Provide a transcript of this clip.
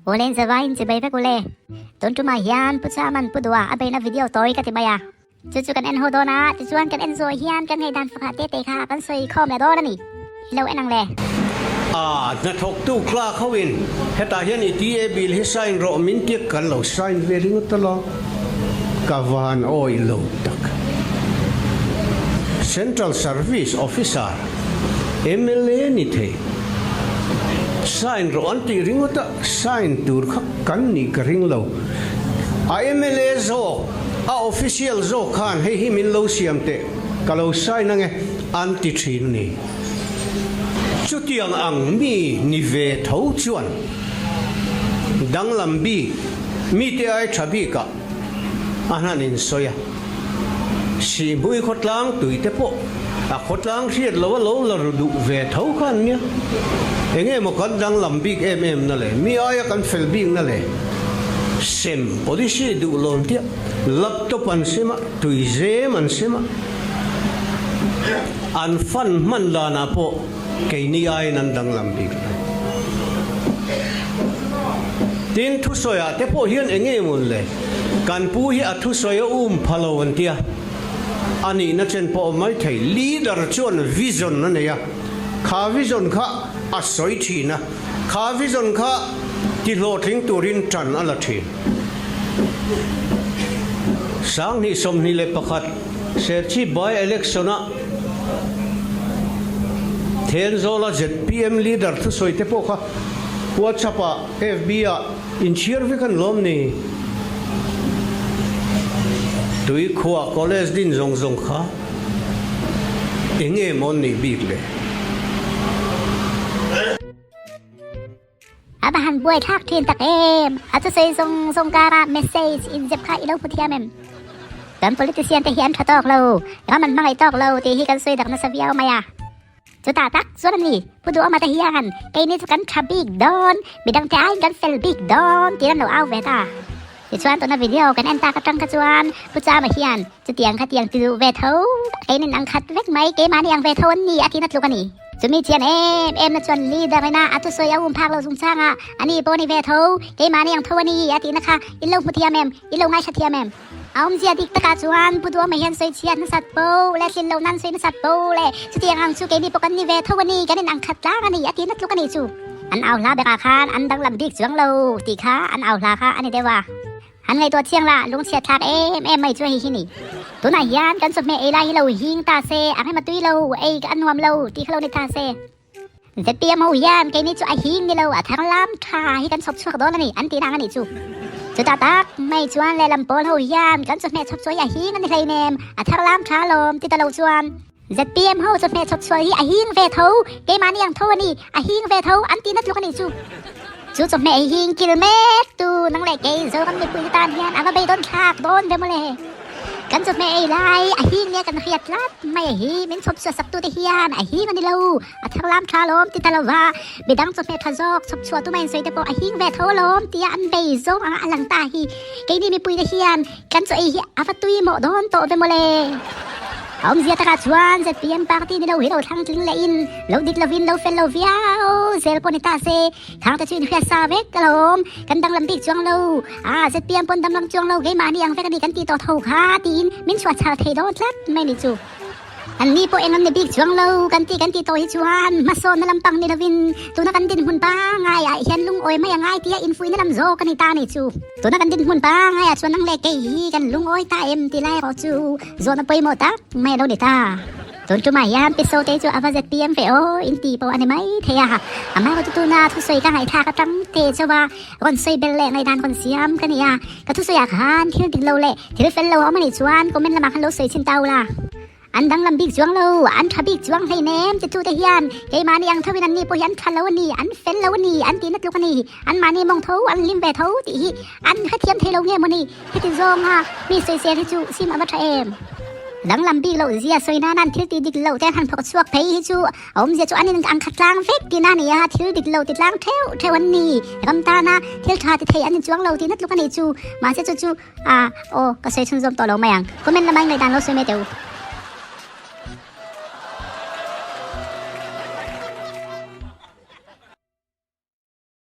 Awle in zavai in chibai vek ule. Tun tumah hian Pu Chaman Pu Dua a beihna video tawi ka ti mai a. Chu chu kan en ho dawn a, tichuan kan en zawh hian kan ngaihdan fakah te te kha kan sawi khawm leh dawn a ni. I lo en ang le. A hnathawktu clerk ho in hetah hian i TA bill hi sign rawh min tia kan lo sign ve ringawt a lawm. Ka van awih lo tak. Central Service Officer mla ni thei sign rawh an tih ringawt a, sign tur kha kan nih ka ring lo. A mla zawk. A official zawk khan hei hi min lo siam teh, ka lo sign ange an ti thin a ni. Chutiang ang mi ni ve tho chuan danglam bik mite ai tha bikah a hnan in sawi a. Sihmui khawtlang tui te pawh a khawtlang hriat lo a lo la ru duh ve tho khan nia. Enge maw kan danglam bik em em na le, mi aia kan fel bik na le. Sem policy duh lawm tiah laptop an sem a, tuizem an sem a, an fund hman danah pawh keini aiin an danglam bik lo. Tin, thusawiah te pawh hian eng nge mawn le, kan pu hi a thusawi a um pha lo an tia, a nihna chen pawh awm mai thei. Leader chuan vision a nei a, kha vision kha a sawi thin a. Kha vision kha ti hlawhtling turin ṭan a la ṭhin. 2021 Serchhip by election-a Thenzawla zpm leader thusawi te pawh kha WhatsApp-ah, FB-ah inchhiar vek an lawm ni. Tuikhuah college din zawng zawng kha eng nge maw an nih bik le? A va han buai thlak thin tak em! A thusawi zawng zawng kara message inzep kha i lo hmu thiam em? Kan politician te hi an tha tawk lo, ram an hmangaih tawk lo tih hi kan sawi dak nasa viau mai a. Chutah tak chuan a ni, Pu Duhawma te hian keini chu kan tha bik dawn, midang te aiin kan fel bik dawn tiin an lo au ve ta. Tichuan tuna video kan en tak atang kha chuan Pu Chama hian chutiang kha tiang ti duh ve tho, keinin ang khat vek mai, keimahni ang ve tho an ni a tiin a tluk a ni. Chumi chian em em na chuan leader ina a thusawi a um phak lo chung changa a ni pawh ni ve tho, keimahni ang tho a ni a tihna kha in lo hmu thiam em, in lo ngaithla thiam em? A awmzia dik takah chuan Pu Duhawma hian sawi chhiat nasat po le tlin loh nan sawi nasat po le chutiang ang chu keini pawh kan ni ve tho a ni, kan in ang khat tlang a ni a tihna tluk a ni chu. An au hla berah khan an danglam bik chuang lo tih kha an au hla kha a ni deuh a. An ngaihtuah chiang la, lungchhiat thlak em em mai chu hei hi ni. Tunah hian kan chawhmeh ei lai hi lo hing ta se, a rem a tui lo, ei a nuam lo tih kha lo ni ta se. Zpm ho hian keini chu a hing ni lo, a thar lam tha hi kan chhawp chhuak dawn a ni an tih nang a nih chu. Chutah tak mai chuan lehlam pawl ho hian kan chawhmeh chhawp chhuah hi a hing a ni hleinem, a thar lam tha lawm ti ta lo chuan. Zpm ho chawhmeh chhawp chhuah hi a hing ve tho, keimahni ang tho a ni, a hing ve tho an tih na tluk a nih chu. Chu chawhmeh ei hing kil mek tu nang leh kei Zoram mipui te tan hian a va beidawn thlak dawn ve mawle. Kan chawhmeh ei lai a hing nia kan hriat tlat mai a hi, min chhawp chhuah sak tute hian a hing a ni lo, a thar lam tha lawm ti ta lo va, midang chawhmeh tha zawk chhawp chhuah tuma insawi te pawh a hing ve tho alawm tia an bei zawng anga a lang ta hi keini mipui te hian kan chaw ei hi a va tui mawh dawn tawh ve mawle. A awmzia takah chuan zpm party ni lo hi lo thlang tling leh in lo dik lovin lo fel lo viau zel pawh ni ta se, thang te chu inhriat sa vek alawm, kan danglam bik chuang lo, ah zpm pawn damlam chuang lo keimahni ang vek a ni kan tih tawh tho kha tiin min chhuah chhal thei dawn tlat mai ni chu. An ni pawh eng an ni bik chuang lo kan tih kan tih tawh hi chuan hmasawnna lampang ni lovin tuna kan dinhmun pangaiah hian lungawi mai a ngai tia infuihna lam zawk a ni ta a ni chu. Tuna kan dinhmun pangaiah chuan nang leh kei hi kan lungawi ta em ti lai erawh chu zawhna pawimawh tak mai a lo ni ta. Tun tumah hian Piso te chu a va zpm ve aw in ti pawh a ni mai thei a, amah erawh chu tuna thusawi ka ngaihthlak atang te chauha rawn sawi bel leh ngaihdan rawn siam ka ni a, ka thusawiah khan thil dik lo leh thil fel lo a awm a nih chuan comment lamah khan lo sawi chhin ta ula. An danglam bik chuang lo, an tha bik chuang hleinem titute hian keimahni ang thoin anni pawh hi an tha lo a ni, an fel lo a ni, an tihna tluk a ni, anmahni mawng tho, an hlim ve tho tih hi an hrethiam thei lo nge maw ni? Heti zawnga mi sawisel hi chu sim a va tha em? Danglam bik loh zia sawi nan an thil tih dik loh te an han phawk chhuak phei hi chu a awmzia chu an in ang khat tlang vek tihna a ni a, thil dik lo ti tlang theuh theuh an ni, ram tana thil tha ti thei an ni chuang lo tihna tluk a nih chu, mahse chu chu a aw ka sawi chhunzawm tawh lo mai ang, comment lamah i ngaihdan lo sawi mai teh u.